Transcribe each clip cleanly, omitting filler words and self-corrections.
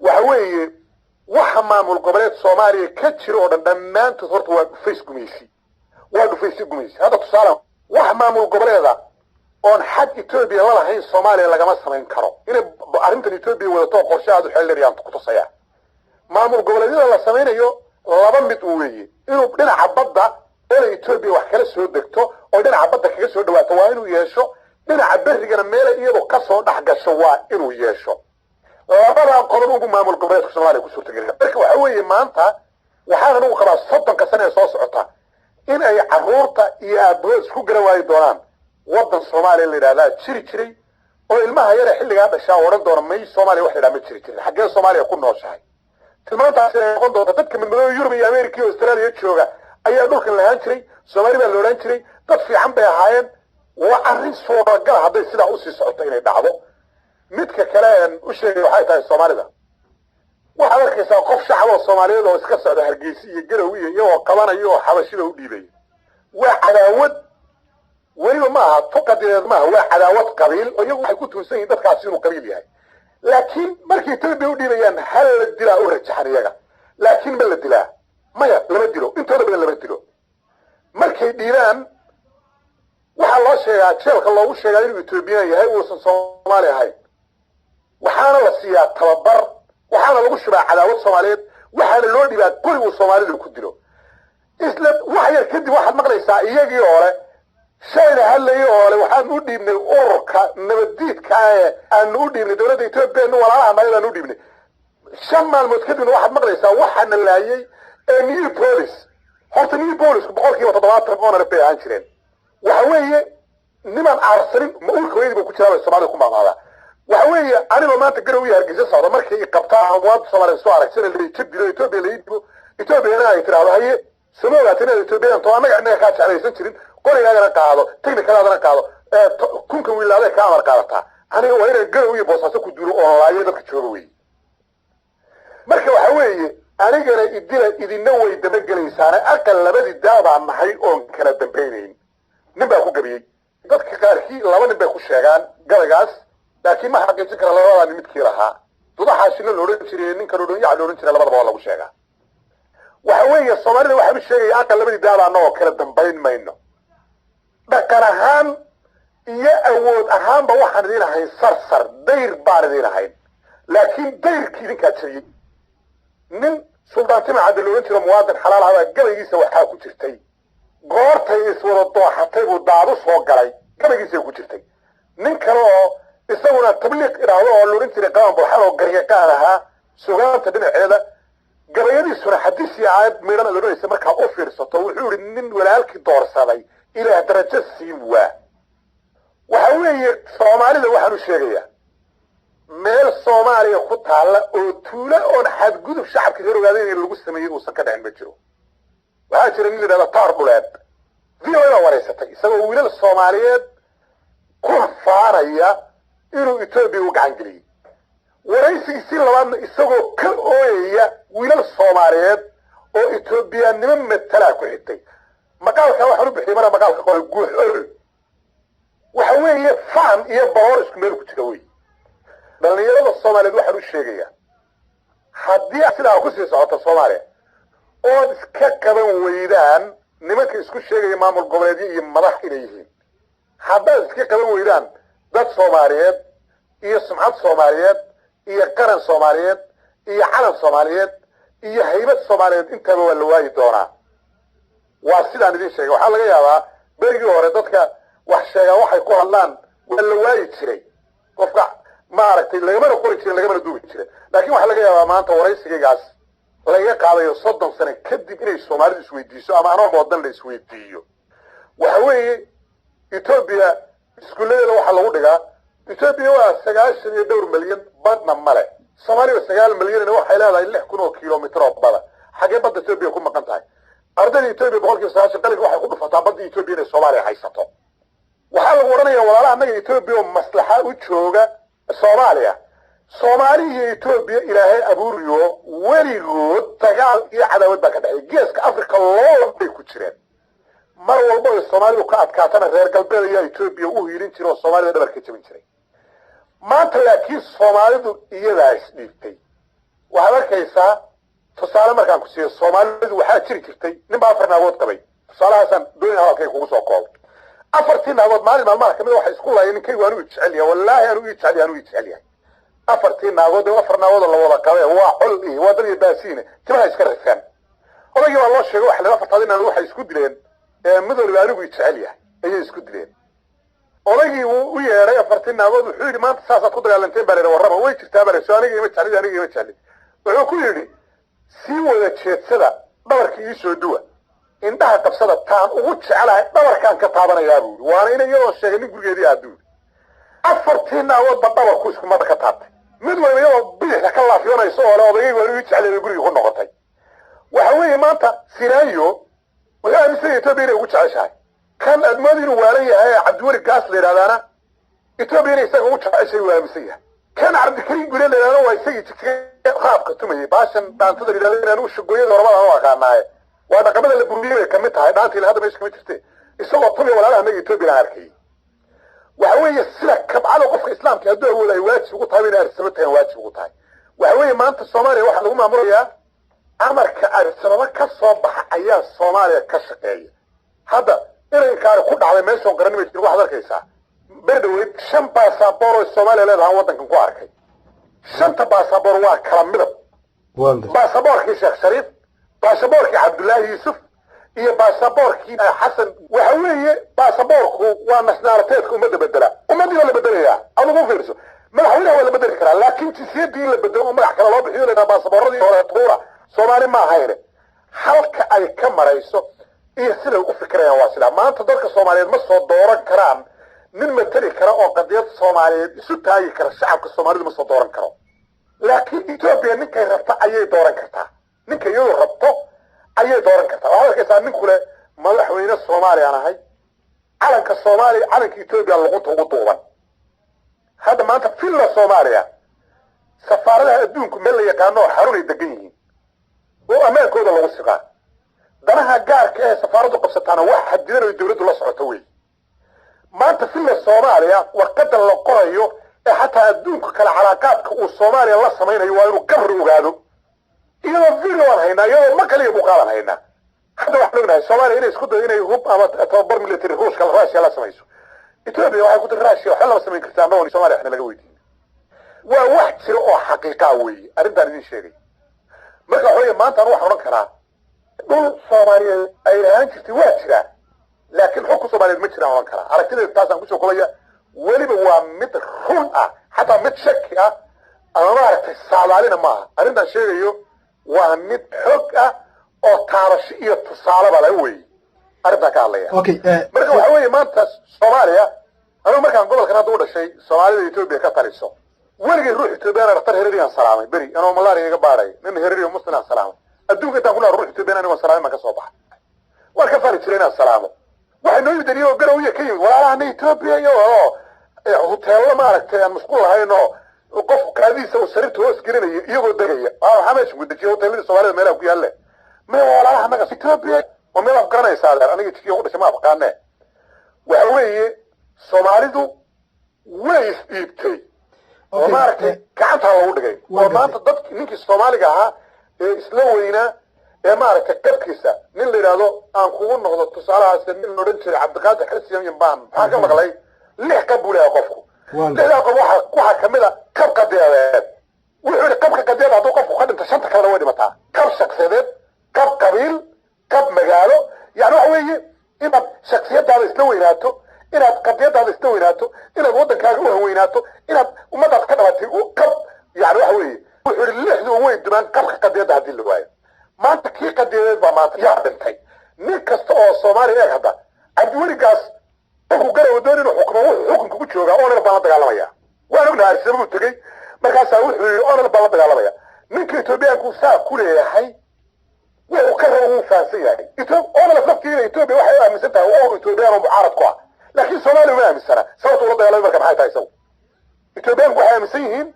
Waxa weeye, waxa maamul goboleed Soomaaliya ka jira oo dhan dhammaantood horta waa dhufays gumaysi, waa dhufaysyo gumaysi. Hadda tusaale, wax maamul goboleeda oon xad Etoobiya la lahayn Soomaaliya lagama samayn karo. Inay arrintan Etoobiya wadato qorshe aad u xeel dheer yaan ku tusaya. Maamul goboleedyada la samaynayo laba mid u weeye: inuu dhinaca badda meelay Etoobiya wax kala soo degto oo dhinaca badda kaga soo dhawaato waa inuu yeesho, dhinaca berrigana meelay iyadu kasoo dhex gasho waa inuu yeesho. Labadaa qodob ugu maamul goboleedka Soomaaliya ku suurtagelina. Marka waxa weeye, maanta waxaan anigu qabaa 30-ka sano ee soo socota in ay carruurta iyo aabbahood isku garan waayi doonaan waddan Soomaaliya la yidhahdaa jiri jiray, oo ilmaha yare xilligaa dhashaa odhan doona, "May, Soomaaliya wax la yidhaha ma jiri jirin, xaggee Soomaaliya ku nooshahay?" Tilmaantaasi ay noqon doonta dadka midmadooba Yurub iyo America iyo Australia jooga ayaa dhulkan lahaan jiray, Soomaali baa la odhan jiray, dad fiican bay ahaayeen. Waa arrin suuragala hadday sidaa usii socoto inay dhacdo. Midka kale aan u sheegay waxay tahay, Soomaalida waxaad arkaysaa qof shacab oo Soomaaliyeed oo iska socda Hargeysa iyo Garow iyo iyagoo qabanayo oo Xabashida u dhiibaya. Waa cadaawad weliba, maaha tuqadireed, maaha, waa cadaawad qabiil oo iyagu waxay ku tuunsan yihiin dadkaasi inuu qabiil yahay. Laakiin markay Etoobiya u dhiibayaan, hal la dilaa u rajaxan iyaga. Laakiin ma la dilaa? Maya, lama dilo, intooda badan lama dilo. Markay dhiibaan waxaa loo sheegaa, jeelka loogu sheegaa inuu Etoobiyaan yahay, uusan Soomaali ahayn. Waxaana la siiyaa tababar, waxaana lagu shubaa cadaawad Soomaaliyeed, waxaana loo dhibaa qori uu Soomaalida ku dilo. Isla wax yar kadib waxaad maqlaysaa iyagii hore shayna hadlayay oo le, "Waxaan u dhiibnay ururka nabaddiidka ee aanu u dhiibnay dowladda Etoobiya, walaalaha nahay baanu u dhiibnay." 5 maalmood kadibna waxaad maqlaysaa, "Waxaana laayay ee New Police." Horta New Policeku 70% ONLF bay ahaan jireen. Waxa weeye, nimaan aarsanin ma uurka hooyadii ba ku jiraa bay Soomaalida ku maamaadaa. Waxa weeye, anigoo maanta Garow iyo Hargeysa socda, markay qabtaan ama muwaadin Soomaaliya soo aragsana la jir dilo, Etoobiya la ii dhibo, Etoobiyana ay tidhaahdo, "Haye, soma ogaata inaad Etoobiyadan to annaga innaga kaa jeclaysan jirin, qorigaagana qaado, technicadaadana qaado, kunka wiilaaday ka amar qaadataa," aniga waa inaan Garow iyo Boosaaso ku duulo oon laayo dadka jooga weeye. Marka waxa weeye, anigana idila, idina way dabagelaysaane, aqal labadii daabaa nahay oon kala dambaynayn. Nin baa ku gabiyey, dadka qaarkii laba nin bay ku sheegaan gabaygaas, laakiin ma xaqiijin kara labadaa nin midkii lahaa. Dudaxaashina la odhan jiray, ninkan odhan yac la odhan jiray, labadaba waa lagu sheegaa. Waxa weeye, Soomaalida waxaan u sheegaya, aqal labadii daabaa oo kala dambayn mayno. Dhaqan ahaan iyo awood ahaanba waxaan idiin ahayn sarsar dayr baan idiin ahayn, laakiin dayrkii idinkaa jabiyey. Nin Suldaan Timacadde la odhan jiro, muwaadin xalaal ahabaa, gabaygiisa waxaa ku jirtay, "Goortay iswada dooxatay buu daadu soo galay." Gabaygiisay ku jirtay. Nin kale oo isaguna Tabliiq idhaahdo oo la odhan jiray Qaban Burxan oo garyaqaan ahaa sugaanta dhinaceeda, gabayadiisuna xadiis iyo aayad midhan aad odhanaysa markaa u fiirsato, wuxuu yihi, "Nin walaalkii doorsaday Ilaah darajo siin waa." Waxa weeye, Soomaalida waxaan u sheegayaa, meel Soomaaliya ku taalla oo tuulo oon xadgudub shacabka reer Ogaadeen in lagu sameeyey uusan ka dhicin ma jiro. Waxaa jira nin la yidhahda Taar Dhuleed, VOA baa wareysatay isagoo wiilal Soomaaliyeed ku faanaya inuu Etoobiya u gacan geliyey. Waraysigiisii labaadna isagoo ka ooyaya wiilal Soomaaliyeed oo Etoobiyaannimo matalaa ku xigtay. Maqaalka waxaan u bixiyay mara maqaalka qoray Guux Olol. Waxa weeye, faan iyo baroor isku meel ku jira wey. Dhallinyarada Soomaaliyeed waxaan u sheegayaa, haddii sidaa kusii socota Soomaaliya ood iska qaban weydaan nimanka isku sheegaya maamul goboleedyo iyo madax inay yihiin, haddaad iska qaban weydaan, dad Soomaaliyeed iyo sumcad Soomaaliyeed iyo qaran Soomaaliyeed iyo calan Soomaaliyeed iyo haybad Soomaaliyeed intaba waa la waayi doonaa. Waa sidaan idin sheegay. Waxaa laga yaabaa berigii hore dadka wax sheegaa waxay ku hadlaan waa la waayi jiray, qofka maaragtay lagamana qori jirin, lagamana duubi jirin. Laakiin waxaa laga yaabaa maanta waraysigaygaas laga qaadayo 30 sano kadib inay Soomaalidu isweydiiso ama anoo moodan la isweydiiyo. Waxa weeye, Etoobiya iskuulladeeda waxaa lagu dhigaa, Etoobiya waa 90 iyo dhowr milyan, badna male. Soomaaliya 9 milyanina waxay leedahay 6000 oo kilomitr oo bada. Xagee badda Etoobiya ku maqan tahay? Ardayda Etoobiya 90% qalinka waxay ku dhufataa badda Etoobiya inay Soomaaliya haysato. Waxaa lagu odhanaya walaalaha annaga Etoobiya oo maslaxa u jooga Soomaaliya. Soomaali iyo Etoobiya Ilaahay abuuriyo weligood dagaal iyo cadaawad baa ka dhexeey. Geeska Africa loolan bay ku jireen. Mar walba oy Soomaalidu ka adkaatana, reer galbeed ayaa Etoobiya u hiilin jiray oo Soomaalida dhabar ka jabin jiray. Maanta laakiin Soomaalidu iyadaa isdhiibtay. Waxaad arkaysaa, tusaale markaan ku siiyo, Soomaalidu waxaa jiri jirtay nin baa afar naagood qabay. Tusaalahaasaan doonina hadalkay kugu soo koobo. Afartii naagood maalin maalmaha kamid waxay isku laayeen: ninkaygu anuu jecel yahay, wallaahi anuu ii jecel yahay, anuu ii jecel yahay. Afartii naagood, afar naagood oo la wada qabee, waa col iyo waa dad iyo baasiine, timaha iska rifeen. Odaygii baa loo sheegay. Waxa la afartaadi naagood waxay isku dileen mid waliba anigu i jecel yahay ayay isku dileen. Odaygii wuu u yeedhay afartii naagood. Wuxuu yidhi: "Maanta saasaad ku dagaalanteen baa la yidhi, warrama." "Way jirtaa," baa la so "aniga ima jeclid, aniga ima jeclid." Wuxuu ku yidhi: "Sii wada jeedsada, dhabarka ii soo duwa, indhaha qabsada, taan ugu jecelahay dhabarkaan ka taabanayaa," buu yidhi. Waana ina iyadoo sheegay nin gurigeedii aaduu yidhi. Afartii naagoodba dhabarku isku mar ka taabtay. Mid waliba iyadoo bidixda ka laafiyoonayso oo le odaygaygu anigu ii jeclay bay gurigii ku noqotay. Waxa weeye, maanta Siraayo wuxuu aaminsan yahay Etoobiya inay ugu jeceshahay. Kan admoodi inuu waalan yahay ee Cabdiweli Gaas la yidhahdaana, Etoobiya inay isaga ugu jeceshahay uu aaminsan yahay. Kan Cabdikariim Gure la yidhahdo waa isagii Jigjiga raabka tumayay, baashan dhaantada la yidhahdo inaan u shagooyada hormadaan u aqaanaaye, waa dhaqamada la buriyey bay kamid tahay. Dhaantii hadda meesha kama jirte, isagoo tumaya walaalaha anaga Etoobiya aan arkayay. Waxa weeye, sida kabcada qofka islaamka hadduu awoodo ay waajib ugu tahay inay Addis Ababa tagaan waajib ugu tahay. Waxa weeye, maanta Soomaaliya waxaa lagu maamulayaa amarka Addis Ababa ka soo baxa ayaa Soomaaliya ka shaqeeya. Hadda inankaari ku dhacday meeshoon garanima jir. Waxaad arkaysaa, beri dhaweyd shan baasaboor oo Soomaaliya leedahan waddankan ku arkay. Shanta baasaboor waa kala midab. Baasaboorkii Sheekh Shariif, baasaboorkii Cabdullaahi Yuusuf iyo baasaboorkii Xasan. Waxa weeye, baasaboorku waa nationality-ga ummadda bedela. Ummaddii waa la bedelayaa. Adigu fiirso, madaxweynaha waa la bedeli karaa, laakiin jinsiyaddii in la bedelo oo magac kale loo bixiyo la baasaboorradii hore tuura, Soomaali ma ahayne. Halka ay ka marayso iyo siday u fikirayaan waa sidaa. Maanta dadka Soomaaliyeed ma soo dooran karaan nin mateli kara oo qadiyad Soomaaliyeed isu taagi kara. Shacabka Soomaalidu ma soo dooran karo, laakiin Etoobiya ninkay rabta ayay dooran kartaa. Ninka iyadu rabto ayay dooran kartaa. Waxaad arkaysaa nin kule madaxweyne Soomaaliyaan ahay, calanka Soomaaliya, calanka Etoobiya luqunta ugu duuban. Hadda maanta Villa Soomaaliya, safaaradaha adduunku meel la yaqaano oo xarunay degan yihiin oo ammaankooda lagu siqaa. Danaha gaarka ee safaaraddu qabsataana wax xadidan oo dawladdu la socoto wey. Maanta Villa Soomaaliya warqadda la qorayo ee xataa adduunka kale calaaqaadka uu Soomaaliya la samaynayo waa inuu gabri ogaado, iyadoo video aan haynaa, iyadoo maqal iyo muuqaalan haynaa. Hadda waxaan ognahay Soomaaliya inay isku dayo inay hub ama tababar military Ruushka, Russia la samayso. Etoobiya waxay ku tiri: "Russia waxba lama samayn kartaa annagoon Soomaaliya waxna laga weydiin." Waa wax jira oo xaqiiqaa weeye arrintaan idin sheegay. Marka waxa weeye, maanta anu waxaan odhan karaa dhul Soomaaliyeed ay lahaan jirtay waa jiraa, laakiin xukun Soomaaliyeed ma jiraan odhan karaa. Aragtidayda taasaan kusoo kobaya. Weliba waa mid run ah, xataa mid shaki ah ama maaragtay saadaalina maaha. Arrintaan sheegayo waa mid xog ah oo taabasho iyo tusaaleba la weeye arrintaan ka hadlaya. Marka waxa weeye, maanta Soomaaliya, anigu markaan gobolkan hadda u dhashay, Soomaalida Etoobiya ka taliso, weligay ruux Etoobiyaan dhaktar Hereriyan salaamay beri anoo malaria iga baadhay, nin Hereriyo muslim aan salaamay. Adduunka intaan ku nool ruux Etoobiyaan anigoo salaamay baan ka soo baxay. Waan ka fari jiray inaan salaamo. Waxay noo yimid iyagoo Garowiya ka yimid walaalahana Etoobiya, iyo oo huteello maaragtay aan mashquul lahayn oo qofku kaadiisa uu sariirta hoos gelinayo iyagoo degaya. Waxaa meesha ku dejiya hoteeladii Soomaalida meelaha ku yaalle me walaalaha anaga Etoobiya oo meel af garanaysaa adeer. Aniga Jijiga ku dhashay ma afqaane. Waxa weeye, Soomaalidu way isdhiibtay oo maaragtay gacantaa lagu dhigay oo maanta dadki ninkii Soomaaliga ahaa ee isla weynaa ee maaragtay qabkiisa nin la yidhaahdo, aan kugu noqdo tusaalahaas, nin la odhan jiray Cabdiqaadir Xirsiyan baan maxaa ka maqlay, lix qab buu leeyahay qofku. Lixdaa qof waxaa kamid a qab qadiyadeed. Wuxuu yidhi qabka qadiyada hadduu qofku ka dhinto, shanta kalena way dhimataa: qab shaqsiyadeed, qab qabiil, qab magaalo. Yani waxa weeye, inaad shaksiyadaada isla weynaato, inaad qadiyadaada isla weynaato, inaad waddankaaga u hanweynaato, inaad ummadaad ka dhalatay u qab. Yani waxa weeye, wuxuu yidhi lixdu way dumaan qabka qadiyadda haddii la waayo. Maanta kii qadiyadeed baa maanta yaa dhintay. Nin kasta oo Soomaaliya eeg, hadda Cabdiweligaas markuu Garowa doon inuu xukumo, wuxuu xukunka ku joogaa oo baan la dagaalamaya. Waan ognahay Addis Ababuu tegey. Markaasaa wuxuu yidhi ONLF baa la dagaalamaya. Ninka Etoobiyaanku saa ku leeyahay, wuxuu ka rabo wuu fahansan yahay. ONLF laftigeeda Etoobiya waxay u aaminsan tahay urur Etoobiyaan oo mucaarad ku ah, laakiin Soomaaliya uma aaminsana. Sababta ula dagaalamay marka maxay tahay isagu? Etoobiyaanku waxay aaminsan yihiin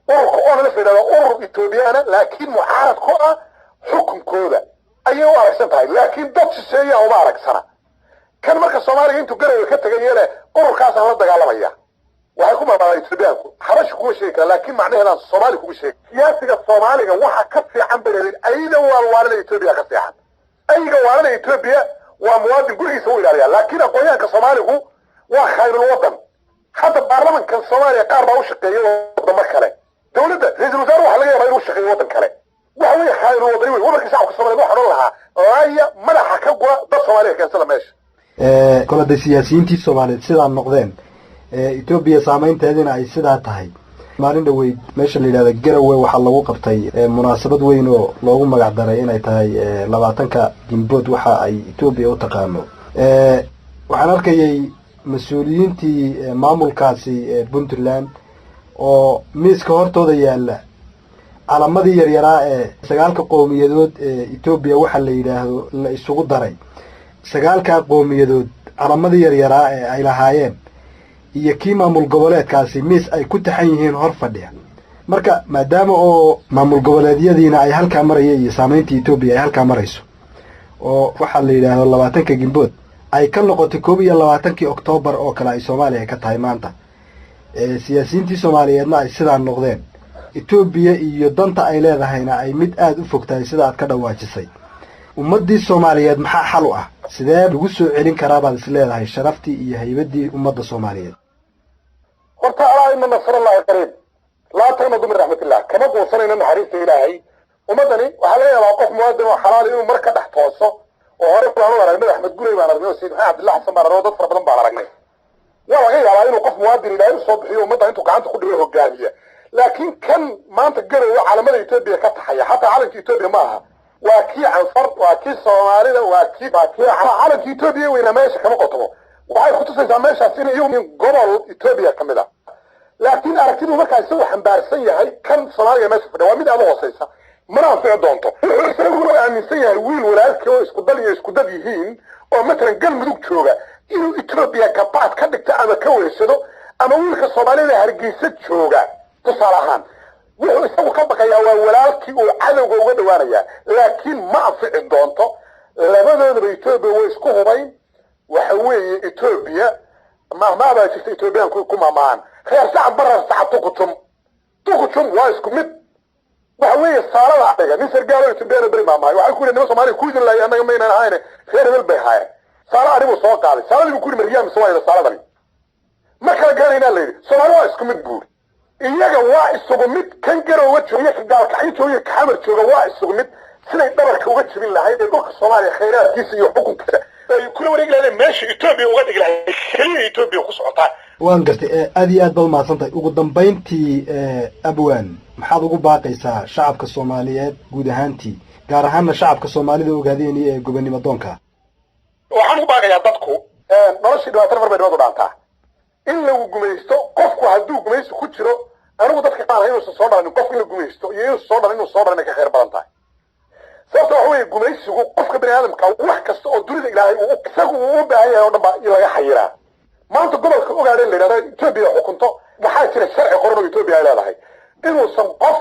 ururka ONLF la yidhahdo urur Etoobiyaana, laakiin mucaarad ku ah xukunkooda ayay u aragsan tahay, laakiin dad shisheeya uma aragsana. Kan marka Soomaaliga intuu Garowe ka tegay yeele ururkaasaan la dagaalamaya, waxay ku maamaadaan Etoobiyaanku, Xabashi kuma sheegi kara, laakiin macnaheedaan Soomaali kugu sheegi. Siyaasiga Soomaaliga waxa ka fiican bay leeyihin ayda waalwaalada Etoobiya ka fiican. Ayga waalada Etoobiya waa muwaadin, gurigiisa u ilaaliya, laakiin aqoonyahanka Soomaaligu waa khayrul wadan. Hadda baarlamankan Soomaaliya qaar baa u shaqeeya wadamo kale. Dowladda ra-iisul wasaare waxa laga yaabaa inuu shaqeeyo waddan kale. Waxa weeye khayrul wadani wey. Wamarka shacabka Soomaliyeed waxaan odhan lahaa laaya, madaxa ka gura, dad Soomaaliya keensada meesha. Kol hadday siyaasiyiintii Soomaaliyeed sidaa noqdeen, Etoobiya saameynteedina ay sidaa tahay, maalin dhaweyd meesha la yidhahda Garowe waxaa lagu qabtay munaasabad weyn oo loogu magac daray inay tahay 20-ka Gimbood, waxa ay Etoobiya u taqaano. Waxaan arkayay mas-uuliyiintii maamulkaasi Puntland oo miiska hortooda yaalla calamadii yaryaraa ee sagaalka qowmiyadood ee Etoobiya waxa la yidhaahdo la isugu daray, sagaalkaa qowmiyadood calamadii yaryaraa ee ay lahaayeen iyo kii maamul goboleedkaasi miis ay ku taxan yihiin hor fadhiya. Marka maadaama oo maamul goboleedyadiina ay halkaa maraya iyo saameynta Etoobiya ay halkaa marayso, oo waxaa la yidhaahdo 20-ka Gimbood ay ka noqotay 21-kii Oktoobar oo kale ay Soomaaliya ka tahay maanta, siyaasiyiintii Soomaaliyeedna ay sidaa noqdeen, Etoobiya iyo danta ay leedahayna ay mid aada u fog tahay sida aad ka dhawaajisay, ummaddii Soomaaliyeed maxaa xal u ah? Sidee lagu soo celin karaa baad is leedahay sharaftii iyo haybaddii ummadda Soomaaliyeed? Horta alaa ina nasrallahi qariib, laa taqnadu min raxmatillah. Kama quusanayno naxariista Ilaahay. Ummaddani waxaa laga yaabaa qof muwaadin oo xalaali inuu mar ka dhex tooso, oo hore baanu aragnay. Axmed Gurey baan aragnay, oo Sayid Maxamed Cabdillah Xasan baan aragnay, oo dad fara badan baan aragnay. Waa laga yaabaa inuu qof muwaadin Ilaahay usoo bixiyo, ummadda intuu gacanta ku dhigo hogaamiya. Laakiin kan maanta Garowe calamada Etoobiya ka taxaya, xataa calanka Etoobiya ma aha, waa kii Canfar, waa kii Soomaalida, waa kii calanka Etoobiya weynaa meesha kama qotomo. Waxay kutusaysaa meeshaas inay iyagu gobol Etoobiya ka mid ah, laakiin aragtidu markaa isagoo xambaarsan yahay kan Soomaaliga meesha fadhiya waa mid aada u hooseysa, mana anfici doonto. Wuxuu isagu aaminsan yahay wiil walaalkii oo isku dal iyo isku dad yihiin oo matalan Galmudug jooga inuu Etoobiya gabaad ka dhigto ama ka weysado, ama wiilka Soomaalida Hargeysa jooga tusaale ahaan. Wuxuu isagu ka baqayaa waa walaalkii uu cadowga uga dhawaanayaa, laakiin ma anfici doonto. Labadoodaba Etoobiya way isku hubayn. Waxa weeye Etoobiya mahmaa baa jirta Etoobiyaanku ku mahmahan: reer Sacab barar Sacab Tukutum Tukutum, waa isku mid. Waxa weeye saalada adhiga nin sargaalo Etoobiyana beri maamahay waxay ku yidhi niman Soomaaliya ku idin laayay, annaga maynaan ahayne, reer hebel bay haayeen. Saala adhi buu soo qaaday, saaladii buu ku yidhi maryaa mise waa saaladani, ma kala garanaynaa la yidhi. Soomaali waa isku mid buuri, iyaga waa isugu mid. Kan Garoowa jooga, ka Gaalkacyo jooga, ka Xamar jooga waa isugu mid. Siday dhabarka uga jebin lahayd ee dhulka Soomaaliya khayraadkiisa iyo xukunkiisa ay kula wareegi lahayd, meesha Etoobiya uga dhigi lahayd keliya Etoobiya ku socotaa. Waan gartay, aada iyo aad baad umahadsantahay. Ugu dambayntii, abwaan, maxaad ugu baaqaysaa shacabka Soomaaliyeed guud ahaantii, gaar ahaanna shacabka Soomaalida Ogaadeenaya ee gobonimo doonka? Waxaan ugu baaqayaa dadku, noloshii dhibaatana mar bay dhibadu dhaantaa. In lagu gumaysto, qofku hadduu gumaysi ku jiro, anigu dadka qaar inuusan soo dhalanin, qof in la gumaysto iyo inuusan soo dhalin, inuu soo dhalin ay ka khayr badan tahay. Sababta waxa weeye, gumaysigu qofka bani aadamka wax kasta oo dunida Ilaahay uu isagu uu u baahan yahay oo dhan baa laga xayiraa. Maanta gobolka Ogaadeen la yidhahdo Etoobiya xukunto, waxaa jira sharci qoran oo Etoobiya ay leedahay inuusan qof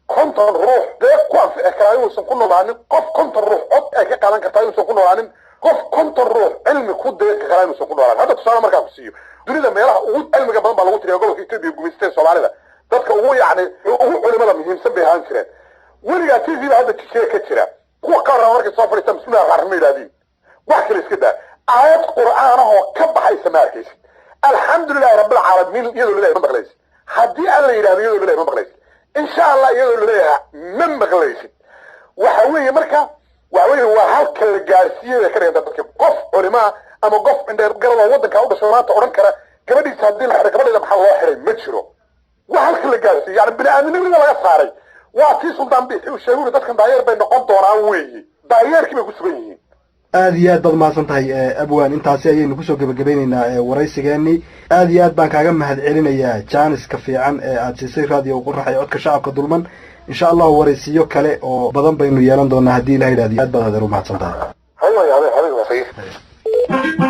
50 ruux deeq ku anfici karaa inuusan ku noolaanin, qof 50 ruux cod ay ka qaadan kartaa inuusan ku noolaanin, qof 50 ruux cilmi ku deeqi karaa inuusan ku noolaanin. Hadda tusaale markaa ku siiyo, dunida meelaha ugu cilmiga badan baa lagu tiriya gobolka Etoobiya gumaystee. Soomaalida dadka ugu yacni ugu culimada muhiimsan bay ahaan jireen weligaa. TV ba hadda Jijee ka jira, kuwa qaarna markay soo fadhiistaan bismillahi raxmaan raxiim yidhahdiin, wax kale iska daa, aayad Qur'aan ahoo ka baxaysa ma arkaysid. Alxamdulilahi rabbilcaalamiin iyadoo laleeyahay ma maqlaysid. Haddii aan la yidhahdo iyadoo laleeyahay ma maqlaysid. Insha Allah iyadoo laleeyahay ma maqlaysid. Waxa weeye marka, waxa weeye waa halka la gaarsiiyey bay ka dhiganta dadka. Qof culimaa ama qof indheer garad oo waddankaa u dhashay maanta odhan kara gabadhiisa haddii la xiray gabadheeda maxaa loo xiray ma jiro. Waa halka la gaarsiiyey, yani bini aadamnimada laga saaray. Waa tii Suldaan Bixi uu sheegay, dadkan daayeer bay noqon doonaan weeye. Daayeerkii bay ku sugan yihiin. Aad iyo aad baad mahadsan tahay, abwaan. Intaasi ayaynu kusoo gebagabeyneynaa waraysigeenii. Aad iyo aad baan kaaga mahad celinayaa jaaniska fiican ee aad siisay Raadiyo Qorax ee codka shacabka dulman. Insha Allahu waraysiyo kale oo badan baynu yeelan doonaa haddii Ilaha yidhahdiyo. Aad baad, adeer, u mahadsan tahay. Hay way, adeer, adiga waa saxiix.